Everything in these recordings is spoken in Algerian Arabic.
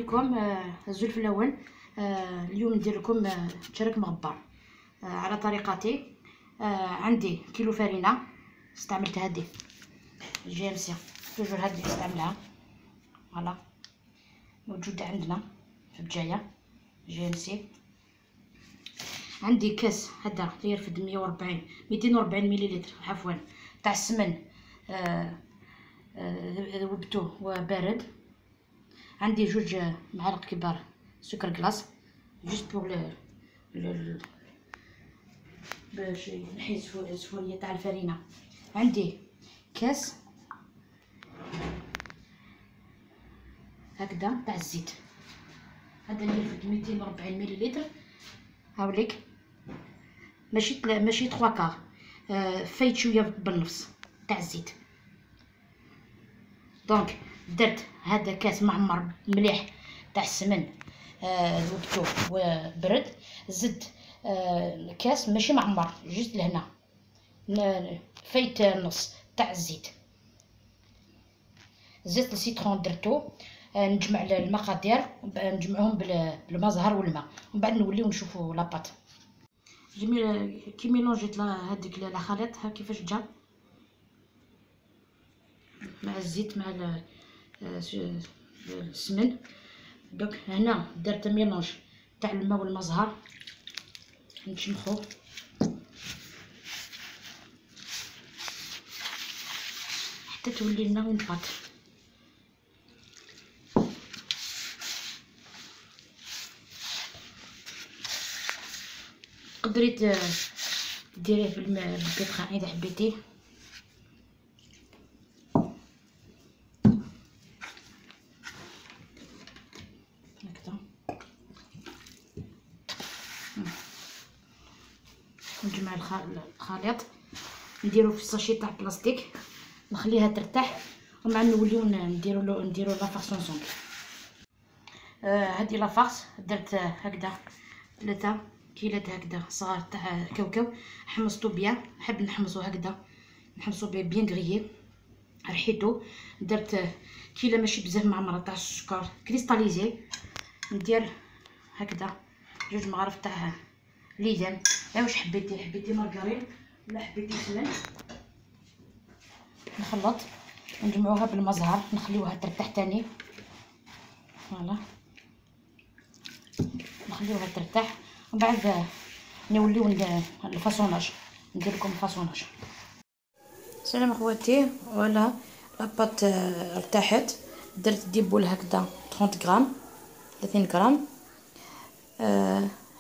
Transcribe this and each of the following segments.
عليكم. الزلف الاول. اليوم ندير لكم تشارك مغبر على طريقتي. عندي كيلو فرينه، استعملت هذه GMC، toujours هذه اللي نستعملها، voilà موجودة عندنا في بجاية GMC. عندي كاس هذا يرفد 140 240 مليلتر عفوا تاع السمن، ذوبته وبارد. عندي جوج معالق كبار سكر glace juste pour le باش نحي الزفوريه تاع الفرينة. عندي كاس هكذا تاع الزيت، هذا اللي يرفد 240 مليلتر، هاوليك ماشي 3 كار، فايت شوية بالنص تاع الزيت. donc درت هذا كاس معمر مليح تاع السمن، ذوبته وبرد. زدت كاس ماشي معمر juste لهنا فايت النص تاع الزيت. زدت ال citron درتو. نجمع المقادير، نجمعهم بالمزهر والماء، ومن بعد نوليو نشوفو la pâte. جميل كي mélangيت هذيك la خليط، ها كيفاش جا مع الزيت مع السمن. donc هنا درت mélange تاع الماء والمزهر، نشمخو حتى تولي لنا une pâte. تقدري ديريه بال pétrin اذا حبيتي. هكذا نجمع الخليط، نديرو في sachet تاع بلاستيك، نخليها ترتاح، ومع نوليو نديرو la farce ensemble. هادي la farce درت هكذا 3 كيلات هكذا صغار تاع كاوكاو، حمصتو bien، نحب نحمصو هكذا، نحمصو bien grillé، رحيتو. درت كيله ماشي بزاف معمره تاع السكر cristallisé، ندير هكذا جوج مغارف تاع ليدام. واش حبيتي، حبيتي مارغرين ولا حبيتي سمن. نخلط ونجمعوها بالمزهر، نخليوها ترتاح تاني. voilà نخليوها ترتاح، ومن بعد نوليو ال façonnage، ندير لكم ال façonnage. سلام اخواتي، voilà la pâte ارتاحت. درت des boules هكذا 30 غرام 30 غرام.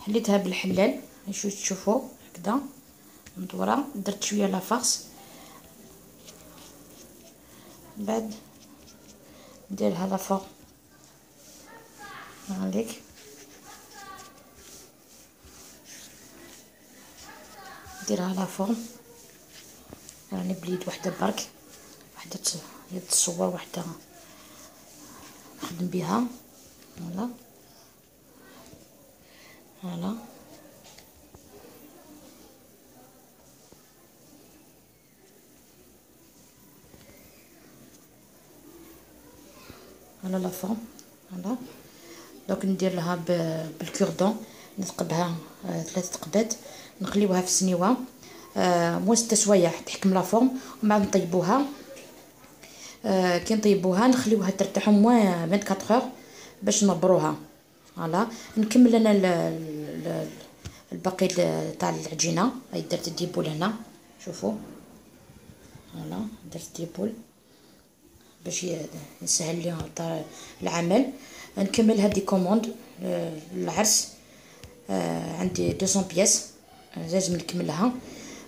حليتها بالحلال شو تشوفوا هكذا مدورة. درت شوية la farce، بعد نديرها la forme هذيك. نديرها la forme، راني بليد وحده برك، وحده تصور وحده نخدم بها. voilà voilà voilà la forme. voilà donc ندير لها بال cure-dent، نثقبها 3 ثقبات، نخليوها في السنيوه moins 6 سوايع تحكم la forme، ومن بعد نطيبوها. كي نطيبوها نخليوها ترتاح moins 24 heures باش نغبروها. voilà نكمل انا الباقي تاع العجينة. هاي درت des boules هنا، شوفوا voilà درت des boules باش نسهل لي العمل. نكمل هذه commande العرس، عندي 200 pièces لازم نكملها.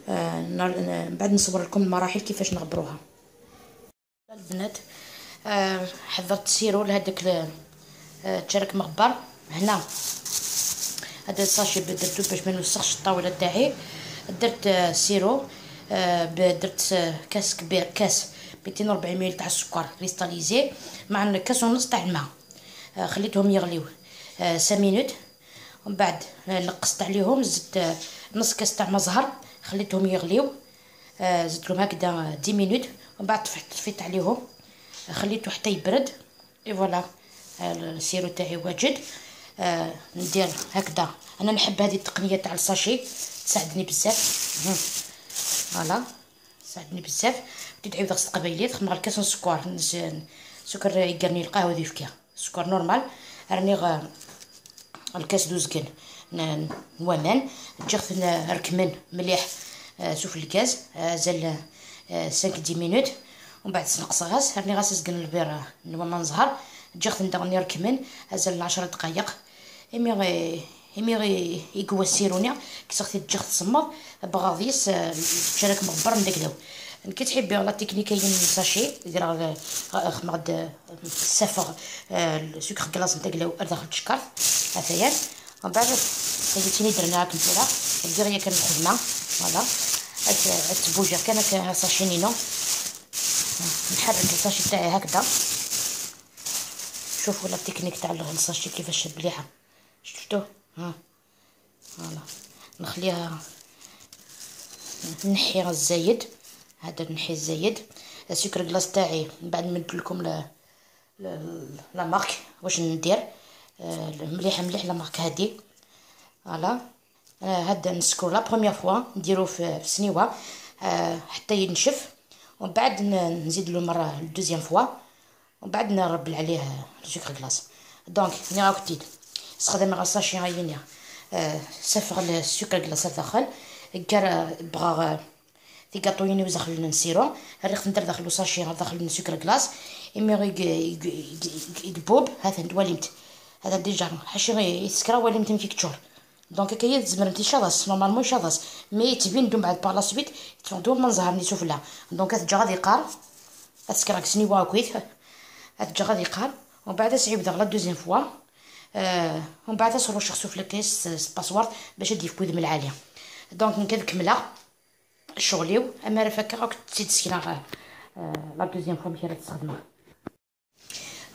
من بعد نصور لكم المراحل كيفاش نغبروها. البنات حضرت sirop لهذاك تشارك مغبر. هنا هذا ال sachet درتو باش ما نوسخش الطاولة تاعي. درت sirop، درت كاس كبير، كاس 240 ملل تاع السكر cristallisé مع كاس ونص تاع الماء. خليتهم يغليو 5 minutes، ومن بعد نقصت عليهم، زدت نص كاس تاع مزهر، خليتهم يغليو، زدت لهم هكذا 10 minutes، ومن بعد طفيت عليهم، خليته حتى يبرد. et voilà ال sirop تاعي واجد. ندير هكذا، انا نحب هذه التقنية تاع ال sachet، تساعدني بزاف. voilà تساعدني بزاف. تدعيو دغس القبايليت خمر الكاس سكر، سكر يقرني القهوة ذي فكا سكر normal. راني الكاس دوزكن نوامان جيخ ركمن مليح سوف الكاز زال 5 10 minutes، ومن بعد سنقص غاز. راني غاس سكن البير نوامان زهر جيخ ندغني ركمن ازال 10 دقائق. امي يقوى ال sirop ني كي تجي تصمد بغاضيس شارك مغبر ندكدو. كي تحبي la technique كاين sachet دير خمغد سافغ sucre glace ندكلو داخل الشكر هذايا. ومن بعد تيني درنا كنتورا دغيا كان الخدمة. voilà التبوجه كان sachet نينو، نحرك ال sachet تاعي هكذا. شوفوا la technique تاع ال sachet كيفاش مليحة، شفتوه؟ ها voilà نخليها نحي الزايد، هذا نحي الزايد. ال sucre glace تاعي من بعد نمد لكم la marque واش ندير. مليحة مليح la marque هادي. voilà هذا نسكر la première fois نديرو في سنيوه حتى ينشف، ومن بعد نزيد له مرة deuxième fois، ومن بعد نربل عليه ال sucre glace. donc ني راكتيد استخدم غا sachet غاينيا سافغ ال sucre glace داخل كار بغا في كاطويني وزاخل ن sirop ريخ ندير داخل sachet داخل ال sucre glace ايمي يقبوب. هذا وليمت هذا déjà حاشي يسكرا وليمت كي كتشور. donc كي تزمر انت شاداس normalement شاداس mais تبين دوم بعد par la suite تفندو من زهر ني سفلى. donc تجي غادي قار تسكرا كسنيوا كويت تجي غادي قار. ومن بعد سعيب دغ la deuxième fois. ومن بعد صرو شخصو في الكيس passoire باش يدي من العالية. donc نكاد كمله شغليو اما راه فكا راك تزيد سكينة la deuxième fois مشي تستخدمها.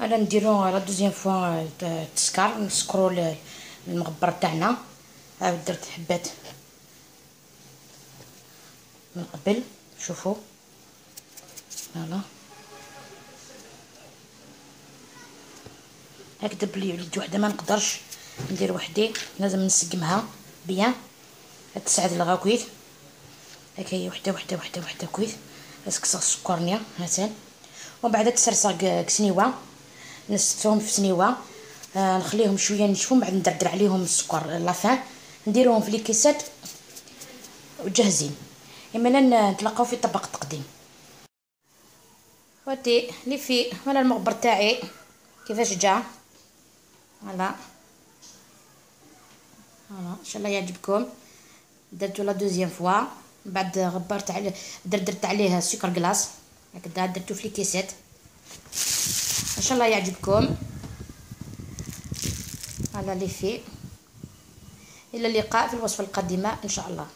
انا نديرو la deuxième fois تسكر نسكرو المغبر تاعنا. عاود درت حبات من قبل، شوفوا voilà هكذا بلي وليد وحده ما نقدرش ندير وحدي، لازم نسقمها bien تساعد الغاكويت. هكا هي وحده وحده وحده وحده كويت اسكسر السكر نيا هاتان. ومن بعد تسرسق كسنيوه نستفهم في سنيوه، نخليهم شوية ينشفوا، من بعد ندردر عليهم السكر la fin نديروهم في les caissettes وجاهزين. اما نتلاقاو في طبق التقديم. خواتي les filles voilà المغبر تاعي كيفاش جا. voilà voilà ان شاء الله يعجبكم. درتو la deuxième fois، من بعد غبرت عليه دردرت عليه sucre glace هكذا، درتو في les caissettes. ان شاء الله يعجبكم. voilà les filles، الى اللقاء في الوصفة القادمة ان شاء الله.